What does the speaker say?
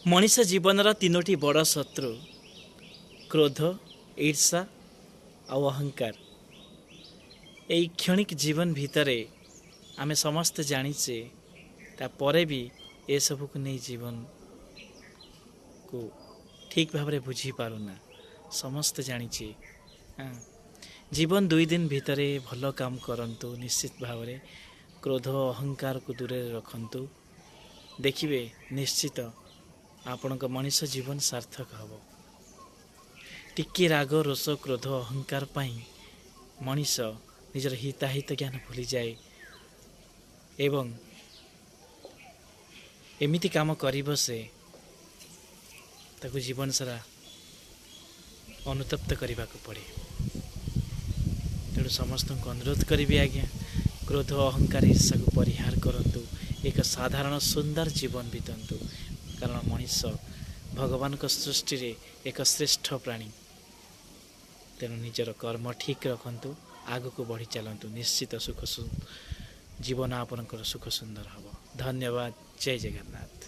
ମଣିଷ ଜୀବନର ତିନୋଟି ବଡ଼ ଶତ୍ରୁ କ୍ରୋଧ, ଈର୍ଷା ଆଉ ଅହଙ୍କାର। ଏଇ କ୍ଷଣିକ ଜୀବନ ଭିତରେ ଆମେ ସମସ୍ତେ ଜାଣିଛେ, ତାପରେ ବି ଏସବୁକୁ ନେଇ ଜୀବନକୁ ଠିକ୍ ଭାବରେ ବୁଝିପାରୁନା। ସମସ୍ତେ ଜାଣିଛେ, ହଁ, ଜୀବନ 2 ଦିନ ଭିତରେ ଭଲ କାମ କରନ୍ତୁ। ନିଶ୍ଚିତ ଭାବରେ କ୍ରୋଧ, ଅହଙ୍କାରକୁ ଦୂରରେ ରଖନ୍ତୁ। ଦେଖିବେ, ନିଶ୍ଚିତ ଆପଣଙ୍କ ମଣିଷ ଜୀବନ ସାର୍ଥକ ହେବ। ଟିକିଏ ରାଗ, ରୋଷ, କ୍ରୋଧ, ଅହଙ୍କାର ପାଇଁ ମଣିଷ ନିଜର ହିତାହିତ ଜ୍ଞାନ ଭୁଲିଯାଏ ଏବଂ ଏମିତି କାମ କରିବ ସେ ତାକୁ ଜୀବନ ସାରା ଅନୁତପ୍ତ କରିବାକୁ ପଡ଼େ। ତେଣୁ ସମସ୍ତଙ୍କୁ ଅନୁରୋଧ କରିବି ଆଜ୍ଞା, କ୍ରୋଧ, ଅହଙ୍କାର, ଈର୍ଷାକୁ ପରିହାର କରନ୍ତୁ। ଏକ ସାଧାରଣ ସୁନ୍ଦର ଜୀବନ ବିତାନ୍ତୁ, କାରଣ ମଣିଷ ଭଗବାନଙ୍କ ସୃଷ୍ଟିରେ ଏକ ଶ୍ରେଷ୍ଠ ପ୍ରାଣୀ। ତେଣୁ ନିଜର କର୍ମ ଠିକ୍ ରଖନ୍ତୁ, ଆଗକୁ ବଢ଼ି ଚାଲନ୍ତୁ। ନିଶ୍ଚିତ ସୁଖ ଜୀବନ ଆପଣଙ୍କର ସୁଖ ସୁନ୍ଦର ହେବ। ଧନ୍ୟବାଦ। ଜୟ ଜଗନ୍ନାଥ।